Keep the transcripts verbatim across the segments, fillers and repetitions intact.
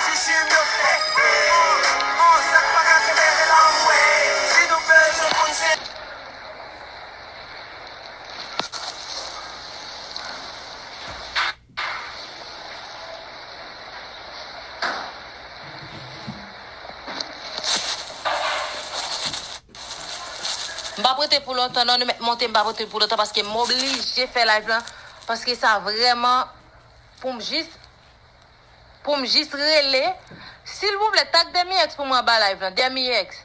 Sisin yo fè. An, an, sa k pa ka kenbe l anmwe. Si nou bezwen moun se. M p ap rete pou lontan non, nou mèt monte, m p ap rete pou lontan paske m oblije fè live lan, paske sa vrèman pou m jis, pou m jis rele. Silvouplè, tag Demi X pou mwen anba live lan, Demi X.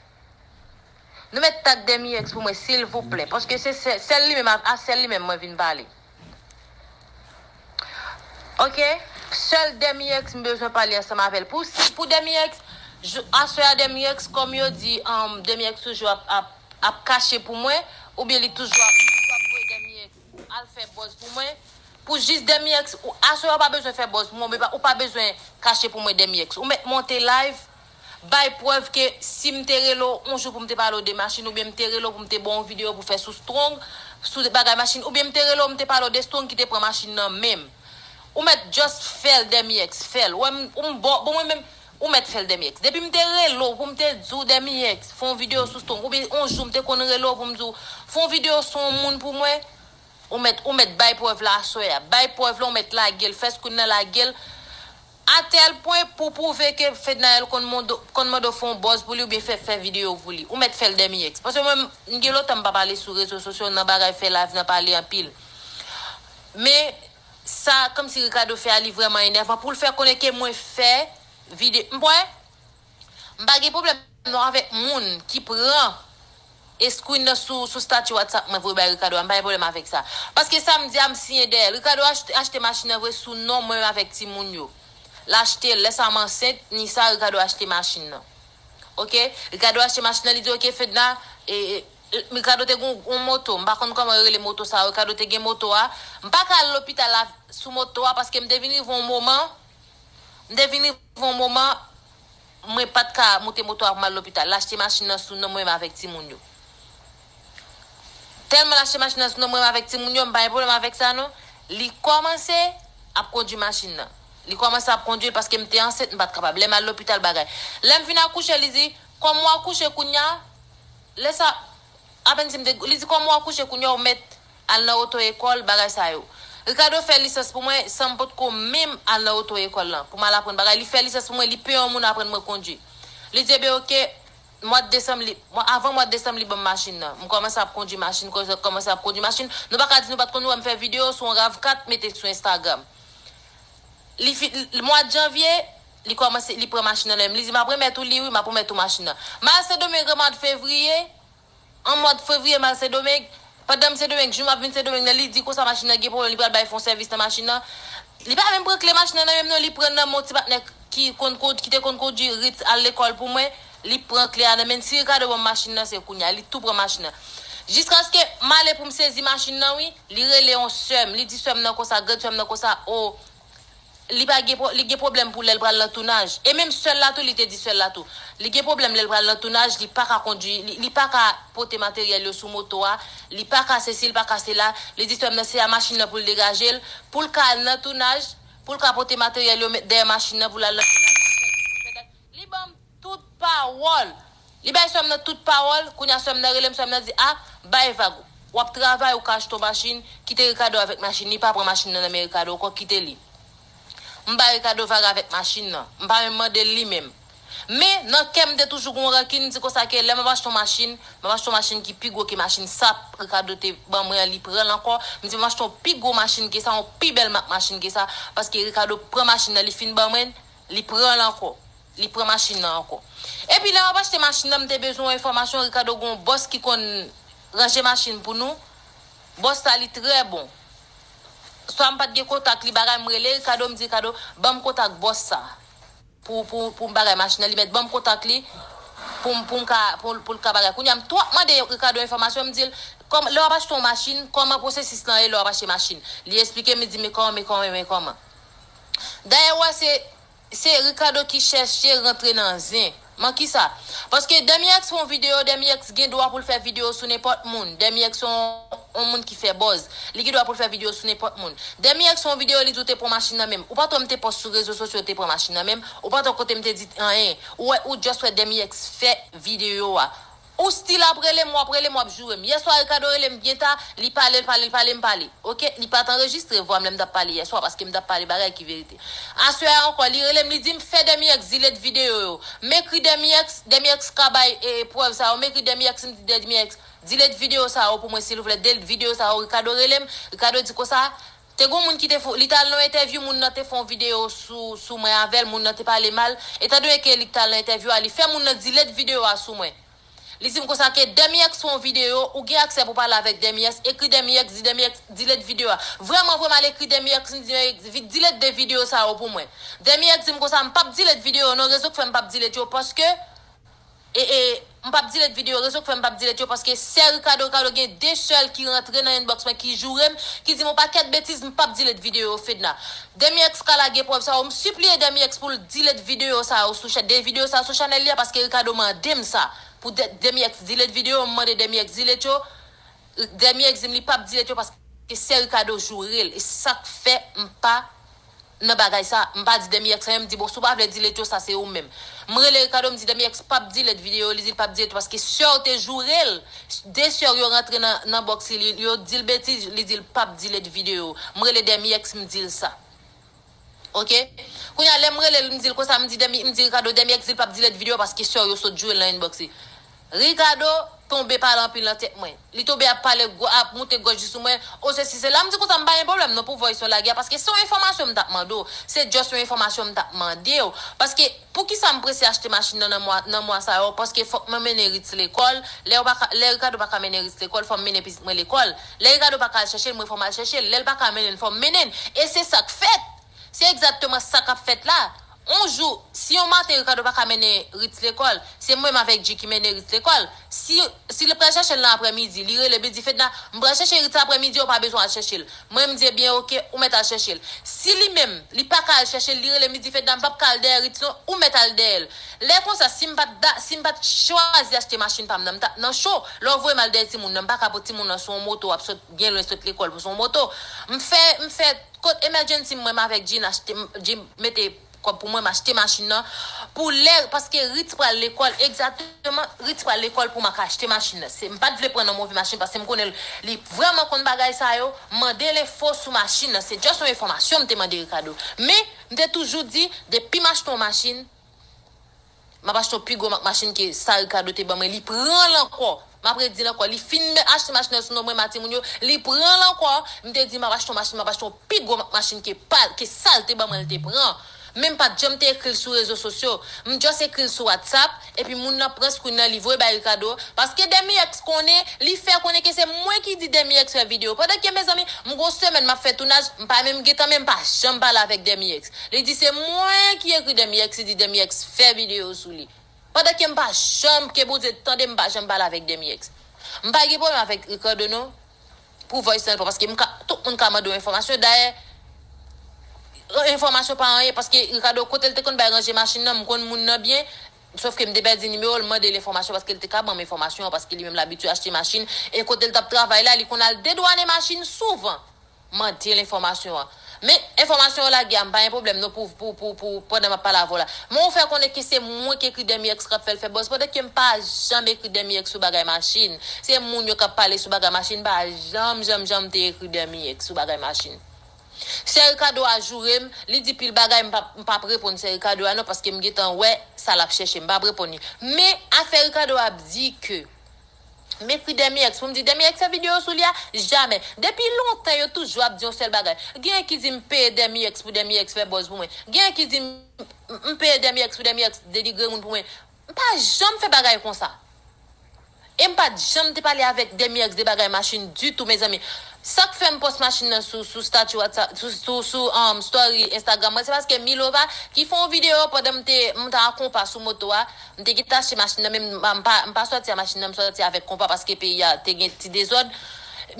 Nou mèt tag Demi X pou mwen, silvouplè, paske se sè-, sèl li menm, a, a sèl li menm mwen vin pale. Ok? Sèl Demi X m bezwen pale ansanm avè l. Pou, pou Demi X, jou, aswè a Demi X, kòm yo di, um, Demi X toujou ap, ap, ap kache pou mwen, oubyen li toujou ap, li toujou ap voye Demi X al fè buzz pou mwen. Pou jis Demi X, ou, aswè a ou pa bezwen fè buzz pou mwen, ou pa, ou pa bezwen kache pou mwen Demi X. Ou mèt monte live, bay prèv ke si m te rele w yon jou pou m te pale w de machin, oubyen m te rele w pou m te ba w yon videyo pou fè sou Strong, sou bagay machin, oubyen m te rele w, m te pale w de Strong ki te pran machin nan menm. Ou mèt just fè l Demi X, fè l. Ou wè m, ou m bo-, bon, mwen menm, ou mèt fè l Demi X. Depi m te rele w pou m te di w Demi X, fè yon videyo sou Strong, oubyen yon jou m te konn rele w pou m di w, fè yon videyo sou yon moun pou mwen, ou mèt, ou mèt bay prèv la aswè a. Bay prèv la, ou mèt lage l, fè screen nan lage l. Atèl pwen pou pwouve ke Fednaelle konn mande, konn mande w fè yon buzz pou li oubyen fè, fè videyo pou li. Ou mèt fè l Demi X. Paske mwen, m gen lontan m pa pale sou rezo sosyo nan bagay fè live nan pale anpil. Men, sa, kòmsi Ricardo fè a, li vrèman enèvan pou l fè konnen ke mwen fè videyo. M kwè, m pa gen pwoblèm non avèk moun ki pran screen nan sou, sou stati WhatsApp mwen voye bay Ricardo a, m pa gen pwoblèm avèk sa. Paske samdi a m siyen dèyè l. Ricardo achte, achte machin nan vre sou non mwen menm avèk timoun yo. L achte l, lè sa a m ansent, ni sa, Ricardo achte machin nan. Ok? Ricardo achte machin nan, li di, ok, Fedna, e, e, Ricardo te gen yon, yon moto, m pa konn kòman yo rele moto sa yo, Ricardo te gen moto a. M pa ka al lopital la sou moto a, paske m te vin rive yon moman, m te vin rive yon moman, mwen pa t ka moute moto a pou m al lopital. L achte machin nan sou non mwen menm avèk timoun yo. Tèlman l achte machin nan sou non mwen menm avèk timoun yo, m pa gen pwoblèm avèk sa non. Li kòmanse ap kondui machin nan. Li kòmanse ap kondui l paske m te ansent, m pa t kapab. Lè m al lopital bagay. Lè m fin akouche, li di, kòm w akouche kounye a, lè sa, apèn si m te, li di, kòm w akouche kounye a, ou mèt al nan oto ekòl, bagay sa yo. Ricardo fè lisans pou mwen san m potko menm al nan oto ekòl lan pou m al aprann bagay. Li fè lisans pou mwen, li peye yon moun aprann mwen kondui. Li di, ebyen, oke, mwa desanm, li, mwa, avan mwa desanm, li ban m machin nan. M kòmanse ap kondui machin, kòmanse ap kondui machin. Nou pa ka di nou pa t konn wè m fè videyo sou yon rav kat mete sou Instagram. Li fi-, l-, mwa janvye, li kòmanse, li pran machin nan nan men m. Li di, m ap remèt ou li, wi, m ap remèt ou machin nan. M al Sendomeng an mwa fevriye, an mwa fevriye, m al Sendomeng. Pandan m Sendomeng, jou m ap vin Sendomeng nan, li di konsa machin nan gen pwoblèm, li pral bay fè yon sèvis nan machin nan. Li pa menm pran kle machin nan nan men m non, li pran nan men yon ti patnè ki konn kond-, ki te konn kondui Ritz al lekòl pou mwen. Li pran kle a nan men l. Si Ricardo ban m machin nan, se kounye a. Li tou pran machin nan. Jiskaske m ale pou m sezi machin nan, wi. Li rele yon sè m. Li di sè m nan konsa, grann sè m nan konsa, o, li pa gen pwo-, li gen pwoblèm pou lè l pral nan tounaj. E menm sè l la tou, li te di sè l la tou. Li gen pwoblèm lè l pral nan tounaj, li pa ka kondui, li, li pa ka pote materyèl yo sou moto a, li pa ka sesi, li pa ka sela. Li di sè m nan se a machin nan pou l degaje l, pou l ka al nan tounaj, pou l ka pote materyèl yo met dèyè machin nan pou l al nan tounaj. Li ban m tout pawòl. Li bay sè m nan tout pawòl. Kounye a sè m nan rele m, sè m nan di, a, bay vag. W ap travay, ou ka achte yon machin, kite Ricardo avèk machin. Li pa pran machin nan nan men Ricardo ankò, kite li. M bay Ricardo vag avèk machin nan. M pa menm mande l li menm. Men, nan kè m te toujou gen yon rankin, m di konsa ke lè m ap achte yon machin, m ap achte yon machin ki pi gwo ke machin sa Ricardo te ban mwen an, li pran l ankò. M di m ap achte yon pi gwo machin ke sa, yon pi bèl mak machin ke sa, paske Ricardo pran machin nan, li fin ban mwen, li pran l ankò. Li pran machin nan ankò. Epi lè m ap achte machin nan, m te bezwen yon enfòmasyon, Ricardo gen yon bòs ki konn ranje machin pou nou. Bòs sa li trè bon. Swa m pa t gen kontak li, bagay, m rele Ricardo, m di, Ricardo, ban m kontak bòs sa pou, pou, pou m bagay machin nan, li mèt ban m kontak li pou m, pou m ka, pou, pou l ka bagay. Kounye a m tou ap mande Ricardo enfòmasyon, m di l, kòm, lè w ap achte yon machin, kòman pwosesis lan ye lè w ap achte machin? Li eksplike m, li di, men kòman, men kòman, men kòman. Dayè, w wè, se, se Ricardo ki chèche rantre nan zen. Man kisa? Paske Demi X fè yon videyo, Demi X gen dwa pou l fè videyo sou nenpòt moun. Demi X se yon, yon moun ki fè buzz. Li gen dwa pou l fè videyo sou nenpòt moun. Demi X fè yon videyo, li di w te pran machin nan men m. Ou pa t wè m te pòs sou rezo sosyo, te pran machin nan men m. Ou pa t wè kote m te di anyen. Ou wè, ou just wè Demi X fè videyo a. Ou still ap rele m, w ap rele m, w ap joure m. Yèswa, Ricardo rele m byen ta, li pale, l pale, l pale, m pale. Oke, li pa t anrejistre vwa m lè m t ap pale yèswa, paske m t ap pale bagay ki verite. Aswè a ankò, li rele m, li di m, fè Demi X delete videyo yo. M ekri Demi X, Demi X ka bay e, prèv sa yo. M ekri Demi X, m di Demi X, delete videyo sa yo pou mwen, silvouplè. Delete videyo sa yo. Ricardo rele m, Ricardo di konsa, te gon moun ki te fou, li t al nan entèvyou, moun nan te fè yon videyo sou, sou mwen avè l, moun nan te pale mal. Etandone ke li t al nan entèvyou a, li fè moun nan delete videyo a sou mwen. Li di m konsa ke Demi X fè yon videyo, ou gen aksè pou pale avèk Demi X, ekri Demi X, di Demi X delete videyo a. Vrèman, vrèman, al ekri Demi X, m di Demi X, delete de videyo sa yo pou mwen. Demi X di m konsa, m p ap delete videyo, non, rezon k fè m p ap delete yo, paske, e, e, m p ap delete videyo, rezon k fè m p ap delete yo, paske sè Ricardo, Ricardo gen de sè l ki rantre nan inbox mwen, ki joure m, ki di m yon pakèt betiz, m p ap delete videyo yo, Fedna. Demi X ka lage prèv sa yo, m sipliye Demi X pou l delete videyo sa yo sou chè-, de videyo sa yo sou chanèl li a, paske Ricardo mande m sa. Pou de-, Demi X delete videyo, m mande Demi X delete yo. Demi X di m li p ap delete yo paske sè Ricardo joure l. E sa k fè m pa nan bagay sa. M pa di Demi X anyen, m di, bon, si w pa vle delete yo, sa se ou menm. M rele Ricardo, m di Demi X p ap delete videyo, li di l p ap delete yo paske sè w te joure l. De sè w yo rantre nan, nan box li, yo di l betiz, li di l p ap delete videyo. M rele Demi X, m di l sa. Oke? Kounye a, lè m rele l, m di l konsa, m di Demi, m di Ricardo, Demi X di l p ap delete videyo paske sè w yo sot joure l nan inbox li. Ricardo tonbe pale anpil nan tèt mwen. Li tonbe ap pale, gwo- ap moute gòj li sou mwen. O, sesi, sela. M di konsa, m pa gen pwoblèm non pou voice yo lage a, paske se yon enfòmasyon m t ap mande w. Se just yon enfòmasyon m t ap mande w. Paske, poukisa m prese achte machin nan nan mwa, nan mwa sa yo? Paske fòk mwen mennen Ritz lekòl. Lè, yo pa ka, lè Ricardo pa ka mennen Ritz lekòl, fò m mennen pitit mwen lekòl. Lè Ricardo pa ka al chèche l, mwen fò m al chèche l. Lè l pa ka mennen l, fò m mennen l. E se sa k fèt. Se egzakteman sa k ap fèt la. On jou, si yon maten Ricardo pa ka mennen Ritz lekòl, se mwen menm avèk G ki mennen Ritz lekòl. Si, si li pral chèche l nan aprèmidi, li rele m, li di, Fedna, m pral chèche Ritz aprèmidi, ou pa bezwen al chèche l. Mwen, m di, ebyen, oke, ou mèt al chèche l. Si li menm, li pa ka al chèche l, li rele m, li di, Fedna, m p ap ka al dèyè Ritz non, ou mèt al dèyè l. Lè konsa, si m pa t da, si m pa t chwazi achte machin pa m nan, m t ap nan cho. Lè w voye m al dèyè timoun nan, m pa ka pote timoun nan sou yon moto, w ap sot byen lwen, sot lekòl pou sou yon moto. M fè, m fè kot emergency mwen, m avèk Jean achte, Jean mete kòb pou mwen, m achte machin nan. Pou lè, paske Ritz pral lekòl, egzakteman, Ritz pral lekòl pou m ka achte machin nan. Se, m pa t vle pran nan move machin, paske m konnen l, li vrèman konn bagay sa yo. M mande l enfo sou machin nan. Se just yon enfòmasyon m te mande Ricardo. Men, m te toujou di, depi m achte yon machin, m ap achte yon pi gwo mak machin ke sa Ricardo te ban mwen. Li pran l ankò. M ap redi l ankò. Li fin achte machin nan sou non mwen, ma timoun yo. Li pran l ankò. M te di, m ap achte yon machin, m ap achte yon pi gwo mak machin ke pa, ke sa l te ban mwen, l te pran. Men m pa t janm te ekri l sou rezo sosyo. M just ekri l sou WhatsApp. Epi moun nan pran screen nan, li voye bay Ricardo. Paske Demi X konnen, li fè konnen ke se mwen ki di Demi X fè videyo. Pandan ke, mezanmi, m gon semèn m ap fè tounaj, m pa menm gentan, men m pa janm pale avèk Demi X. Li di se mwen ki ekri Demi X, li di Demi X fè videyo sou li. Pandan ke m pa janm, ke Bondye tande, m pa janm pale avèk Demi X. M pa gen pwoblèm avèk Ricardo non, pou voice nan, paske m ka, tout moun ka mande w enfòmasyon. Dayè, enfòmasyon pa anyen, paske Ricardo, kote l te konn bay ranje machin nan, m konn moun nan byen. Sòf ke m te pèdi nimewo l, m mande l enfòmasyon, paske l te ka ban m enfòmasyon an, paske li menm l abitye achte machin. E kote l t ap travay la, li konn al dedwanen machin souvan. Mande l enfòmasyon an. Men, enfòmasyon yo lage a, m pa gen pwoblèm non pou, pou, pou, pou, pandan m ap pale avè w la. Men ou fè konnen ke se mwen ki ekri Demi X k ap fè l fè buzz, pandan ke m pa janm ekri Demi X sou bagay machin. Se moun yo k ap pale sou bagay machin, m pa janm, janm, janm te ekri Demi X sou bagay machin. Sè Ricardo a joure m, li di pil bagay, m p ap, m p ap reponn sè Ricardo a non, paske m gentan wè sa l ap chèche, m p ap reponn li. Men, afè Ricardo ap di ke m ekri Demi X pou m di Demi X fè videyo sou li a, jamè. Depi lontan, yo toujou ap di yon sèl bagay. Genyen ki di m peye Demi X pou Demi X fè buzz pou mwen. Genyen ki di m, m peye Demi X pou Demi X denigre moun pou mwen. M pa janm fè bagay konsa. E m pa t janm te pale avèk Demi X de bagay machin ditou, mezanmi. Sa k fè m pòs machin nan sou, sou statut WhatsApp, sou, sou, sou um, story Instagram mwen, se paske Milova ki fè yon videyo pandan m te, m te a konpa sou moto a. M te gentan achte machin nan, men m, m pa, m pa sòti a machin nan, m sòti avèk konpa paske peyi a te gen ti dezòd.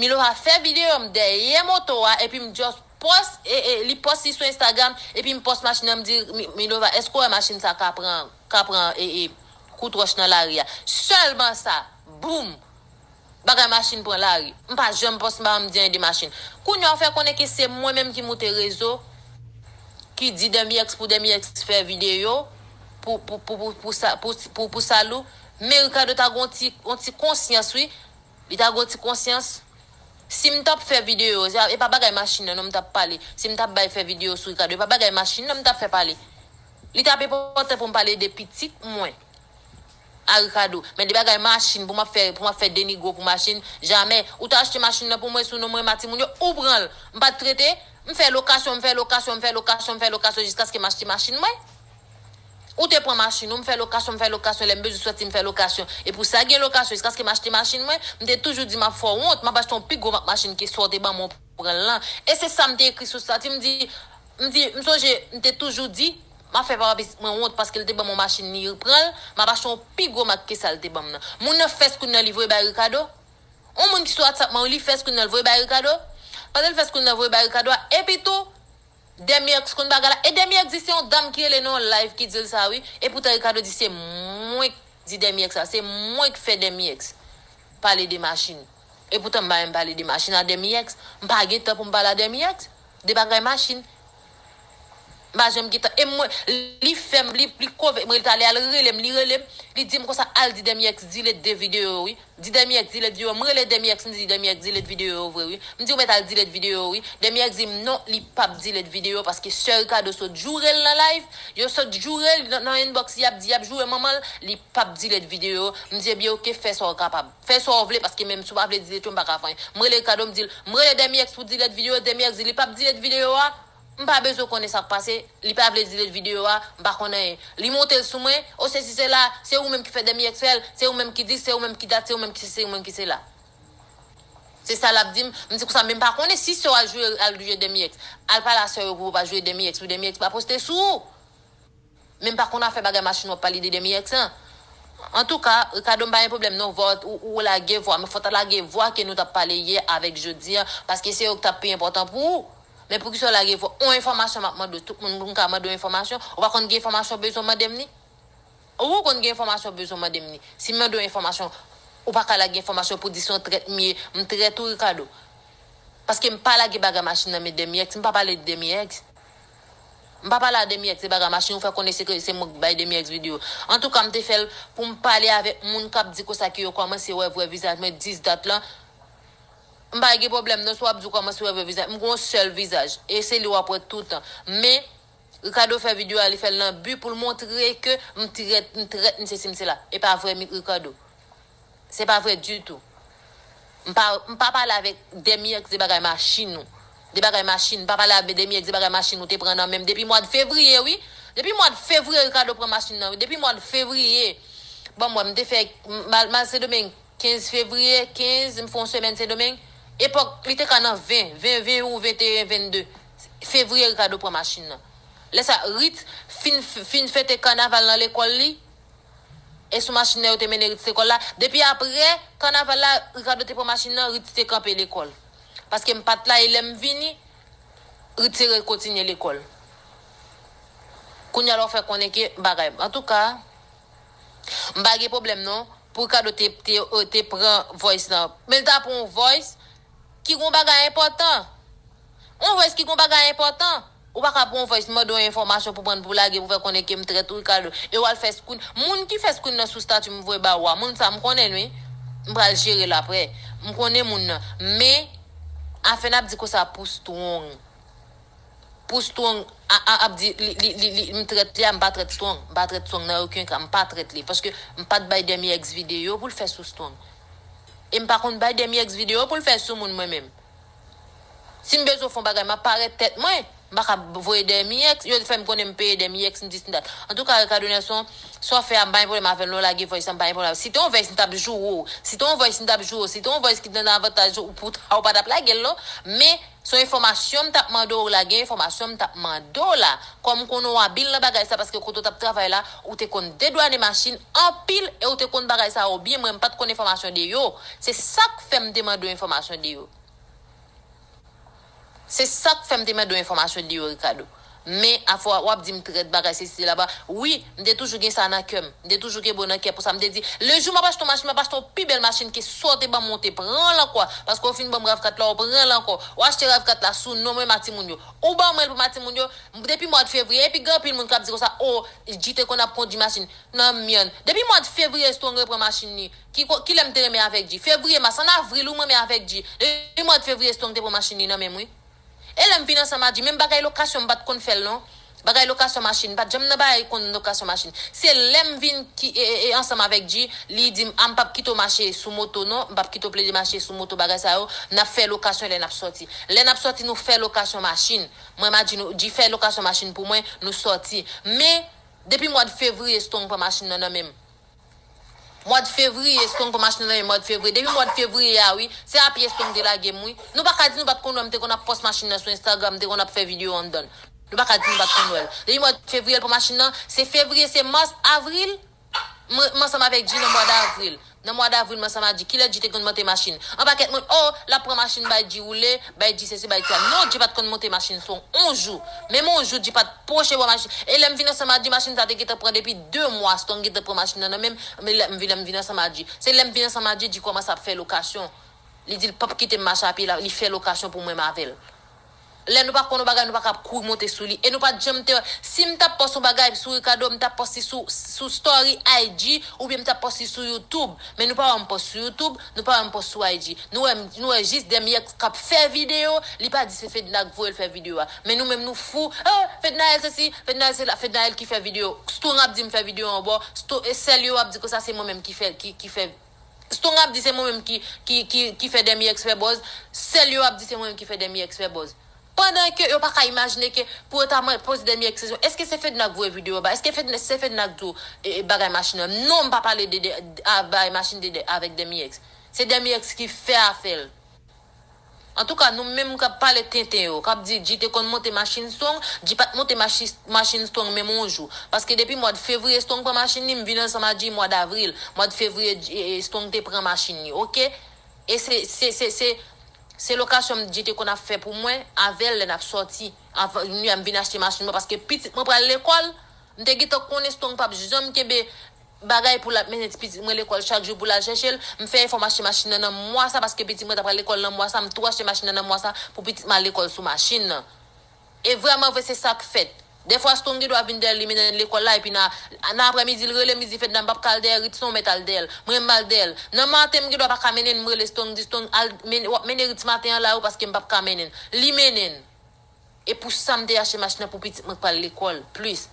Milova fè videyo m dèyè moto a, epi m just pòs, e, e, li pòs li sou Instagram, epi m pòs machin nan, m di, "Mi-, Milova, èske w wè machin sa ka pran, ka pran, e, e, kout wòch nan lari a. Sèlman sa, boum! Bagay machin pran lari. M pa janm pòs, m pa janm di anyen de machin. Kounye a, w fè konnen ke se mwen menm ki moute rezo, ki di Demi X pou Demi X fè videyo pou, pou, pou, pou, pou sa, pou, pou, pou Salou. Men Ricardo ta gon ti, gon ti konsyans, wi. Li ta gon ti konsyans. Si m t ap fè videyo, se, e pa bagay machin nan non m t ap pale. Si m t ap bay fè videyo sou Ricardo, e pa bagay machin nan m t ap fè pale. Li t ap enpòtan pou m pale de pitit mwen a Ricardo. Men de bagay machin pou m ap fè, pou m ap fè denigre pou machin, jamè. Ou ta achte machin nan pou mwen sou non mwen, ma timoun yo, ou pran l. M pa t trete, m fè lokasyon, m fè lokasyon, m fè lokasyon, m fè lokasyon jiskaske m achte machin mwen. Ou te pran machin ou, m fè lokasyon, m fè lokasyon, lè m bezwen sòti, m fè lokasyon. E pou sa gen lokasyon, jiskaske m achte machin mwen, m te toujou di m ap fè w wont, m ap achte yon pi gwo mak machin ke sa w te ban mwen w pran l lan. E se sa m te ekri sou estati, m di, m di, m sonje, m te toujou di, m ap fè papa pitit mwen wont paske l te ban mwen yon machin li pran l, m ap achte yon pi gwo mak ke sa l te ban m nan. Moun nan fè screen nan li voye bay Ricardo. Yon moun ki sou WhatsApp mwen, li fè screen nan l voye bay Ricardo. Pandan l fè screen nan voye bay Ricardo a, epi tou, Demi X konn bagay la. E Demi X di se yon dam ki rele nan yon live ki di l sa, wi. E poutan Ricardo di se mwen k di Demi X sa. Se mwen k fè Demi X pale de machin. E poutan m pa menm pale de machin a Demi X. M pa gen tan pou m pale a Demi X de bagay machin. M pa janm gen tan. E mwen, li fè m, li, li kove mwen, li t ale al rele m, li rele m, li di m konsa, al di Demi X delete de videyo, wi. Di Demi X delete videyo. M rele Demi X, m di Demi X delete videyo yo vre, wi. M di ou mèt al delete videyo yo, wi. Demi X di m non, li p ap delete videyo paske sè Ricardo sot joure l nan live. Yo sot joure l nan, nan inbox, y ap di, y ap joure manman l, li p ap delete videyo yo. M di, ebyen, oke, fè sa w kapab. Fè sa w vle, paske menm si w pa vle delete yo, m pa ka fè anyen. M rele Ricardo, m di l, m rele Demi X pou delete videyo, Demi X di li p ap delete videyo a. M pa bezwen konnen sa k pase, li pa vle delete videyo a, m pa konn anyen. Li monte l sou mwen, o sesi sela, se ou menm ki fè Demi X fè l, se ou menm ki di, se ou menm ki dat, se ou menm ki sesi, se ou menm ki sela. Se sa l ap di m, m di konsa, men m pa konnen si sè w al joure, al joure Demi X. Al pale a sè yo pou yo pa joure Demi X, pou Demi X pa poste sou ou. Men m pa konn afè bagay machin w ap pale de Demi X lan. Antouka, Ricardo, m pa gen pwoblèm non, vwa w, ou, ou lage vwa, men fò w ta lage vwa ke nou t ap pale yè avèk jodi a, paske se yo k t ap pi enpòtan pou ou. Men poukisa w lage vwa? Yon enfòmasyon m ap mande w, tout moun m ka mande w enfòmasyon, ou pa konn gen enfòmasyon w bezwen mande m li? Ou konn gen enfòmasyon w bezwen mande m li? Si m mande w enfòmasyon, ou pa ka lage enfòmasyon pou di se yon trèt m ye, m trèt ou, Ricardo. Paske m pa lage bagay machin nan men Demi X, m pa pale de Demi X. M pa pale a Demi X de bagay machin, ou fè konnen se ke se mwen k bay Demi X videyo. Antouka, m te fè l pou m pale avèk moun k ap di konsa ke yo kòmanse wè vrè vizaj mwen dis dat lan. M pa gen pwoblèm non, si w ap di w kòmanse wè vrè vizaj. M gen yon sèl vizaj, e se li w ap wè toutan. Men, Ricardo fè videyo a, li fè l nan bi pou l montre ke m trèt, m trèt, m sesi, m sela. E pa vre, Ricardo. Se pa vre ditou. M pa, m pa pale avèk Demi X de bagay machin ou. De bagay machin, m pa pale avèk Demi X de bagay machin ou te pran nan men m depi mwa de fevriye, wi. Depi mwa de fevriye, Ricardo pran machin nan, wi. Depi mwa de fevriye. Ban m wè, m te fè, m al, m al Sendomeng kenz fevriye, kenz, m fè yon semèn Sendomeng. Epòk, li te ka nan ven, ven, ven ou venteyen, vennde fevriye, Ricardo pran machin nan. Lè sa, Ritz fin, fin fete kanaval nan lekòl li. E sou machin nan yo te mennen Ritz lekòl la. Depi apre kanaval la, Ricardo te pran machin nan, Ritz te kanpe lekòl. Paske m pa t la, e lè m vini, Ritz te rekontinye lekòl. Kounye a la, w fè konnen ke bagay. Antouka, m pa gen pwoblèm non. Pou Ricardo te, te, te pran voice lan. Men l ta pran yon voice ki gon bagay enpòtan. Yon voice ki gon bagay enpòtan. Ou pa ka pran yon voice, mande yon enfòmasyon pou pran pou lage, pou fè konnen ke m trèt ou, Ricardo. E w al fè screen. Moun ki fè screen nan sou statut m voye ba ou a, moun sa m konnen l, wi. M pral jere l apre. M konnen moun nan. Men, afè n ap di konsa pou Strong. Pou Strong a, a, ap di li, li, li, li, m trèt li a, m pa trèt Strong. M pa trèt Strong nan okenn ka, m pa trèt li. Paske m pa t bay Demi X videyo pou l fè sou Strong. E m pa konn bay Demi X videyo pou l fè sou moun mwen menm. Si m bezwen fè yon bagay, m ap parèt tèt mwen. M pa ka voye Demi X, yo fè m konnen m peye Demi X, m di si dat. Antouka, Ricardo Nelson, sa w fè a, m pa gen pwoblèm avè l non, lage voice sa, m pa gen pwoblèm. Si te yon voice, m t ap joure w. Si te yon voice, m t ap joure w. Si te yon voice ki te nan avantay ou, pou ta, ou pa t ap lage l non. Men, se yon enfòmasyon m t ap mande w, lage enfòmasyon m t ap mande w la. Kòm m konnen w abil nan bagay sa, paske kote w t ap travay la, ou te konn dedwane machin anpil e ou te konn bagay sa yo byen, mwen m pa t konn enfòmasyon de yo. Se sa k fè m te mande w enfòmasyon de yo. Se sa k fè m te mande w enfòmasyon de yo, Ricardo. Men afè w ap di m trèt, bagay sesi sela ba. Wi, m te toujou gen sa nan kè m. M te toujou gen bon nan kè pou sa. M te di, le jou m ap achte yon machin, m ap achte yon pi bèl machin ke sa w te ban mwen, w te pran l ankò. Paske w fin ban m rav kat la, w pran l ankò. W achte rav kat la sou non mwen, ma timoun yo. Ou ban mwen l pou ma timoun yo. Depi mwa de fevriye, epi gen anpil moun k ap di konsa, o, G te konn ap kondui machin nan myann. Depi mwa de fevriye, Strong repran machin li. Ki, ko- ki lè m te renmen avèk G? Fevriye, mas, an avril, ou m renmen avèk G. Depi mwa de fevriye, Strong te pran machin li nan men m, wi. E lè m vin ansanm a G, menm bagay lokasyon, m pa t konn fè l, non. Bagay lokasyon machin, m pa t janm nan bagay konn lokasyon machin. Se lè m vin ki, e, e, e, ansanm avèk G, li di m, a, m p ap kite w mache sou moto, non. M p ap kite w plede mache sou moto, bagay sa yo. N ap fè lokasyon lè n ap sòti. Lè n ap sòti, nou fè lokasyon machin. Mwen, m a G, nou, G fè lokasyon machin pou mwen, nou sòti. Men, depi mwa de fevriye, Strong pran machin nan nan men m. Mwa de fevriye, Strong pran machin nan nan men m, mwa de fevriye. Depi mwa de fevriye a, wi, se a pye Strong te lage m, wi. Nou pa ka di nou pa t konn wè m te konn ap pòs machin nan sou Instagram, m te konn ap fè videyo anndan l. Nou pa ka di nou pa t konn wè l. Depi mwa de fevriye, l pran machin nan. Se fevriye, se mas, avril. Mwen, m ansanm avèk G nan mwa davril. Nan mwa davril, m ansanm a G. Kilè G te konn monte machin? Yon pakèt moun, o, l ap pran machin bay G woule, bay G sesi, bay G sa. Non, G pa t konn monte machin Strong yon jou. Menm yon jou, G pa t pwoche bò machin. E lè m vin ansanm a G, machin sa te gentan pran depi de mwa. Strong gentan pran machin nan nan men m. Men lè m vin, lè m vin ansanm a G. Se lè m vin ansanm a G, G kòmanse ap fè lokasyon. Li di l p ap kite m mache a pye, la, li fè lokasyon pou mwen, m avè l. Lè nou pa konn yon bagay, nou pa ka ap kouri monte sou li. E nou pa t janm te wè. Si m t ap pòs yon bagay sou Ricardo, m t ap pòs li sou, sou story I G, oubyen m t ap pòs li sou YouTube. Men nou pa wè m pòs sou YouTube, nou pa wè m pòs sou I G. Nou wè, m- nou wè jis Demi X k ap fè videyo, li pa di se Fedna k voye l fè videyo a. Men nou menm nou fou. Ah, Fednaelle sesi, Fednaelle sela, Fednaelle ki fè videyo. Strong ap di m fè videyo yon bò, Sto- e sèl yo ap di konsa se mwen menm ki fè, ki, ki fè Strong ap di se mwen menm ki, ki, ki, ki fè Demi X fè buzz. Sèl yo ap di se mwen menm ki fè Demi X fè buzz. Pandan ke yo pa ka imajine ke pou yo ta mwen poze Demi X kesyon, èske se Fedna k voye videyo ba? Èske Fedna, se Fedna k di w, e, e, bagay machin nan? Non, m pa pale de, de, a, bagay machin de, de, avèk Demi X. Se Demi X ki fè afè l. Antouka, nou menm k ap pale tenten yo, k ap di G te konn monte machin Strong, G pa t monte machi- machin Strong menm yon jou. Paske depi mwa de fevriye Strong pran machin li, m vin ansanm a G mwa davril. Mwa de fevriye, G- e- e Strong te pran machin li, oke? E se, se, se, se, se lokasyon m G te konn ap fè pou mwen, avè l lè n ap sòti. Anvan, m vin achte machin mwen, paske pitit mwen pral lekòl, m te gentan konnen Strong p ap janm kenbe bagay pou l ap mennen ti pitit mwen lekòl chak jou pou l al chèche l. M fè efò m achte machin nan nan mwa sa, paske pitit mwen t ap pral lekòl nan mwa sa, m tou achte machin nan nan mwa sa pou pitit mwen al lekòl sou machin nan. E vrèman vre, se sa k fèt. Dèfwa, Strong gen dwa vin dèyè l, li mennen l lekòl la, epi nan, nan aprèmidi, l rele m, li di, Fedna, m p ap ka al dèyè Ritz non, w mèt al dèyè l. Mwen, m al dèyè l. Nan maten, m gen dwa pa ka mennen l, m rele Strong, di, Strong, al, men- w ap mennen Ritz maten an la, wi, paske m p ap ka mennen l. Li mennen l. E pou sa m te achte machin nan pou pitit mwen k pral lekòl plis.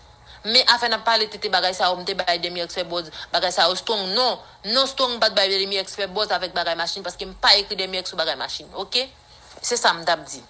Men afè n ap pale tete bagay sa yo, m te bay Demi X fè buzz bagay sa yo, Strong non. Non, Strong m pa t bay Demi X fè buzz avèk bagay machin, paske m pa ekri Demi X sou bagay machin, oke? Se sa m t ap di.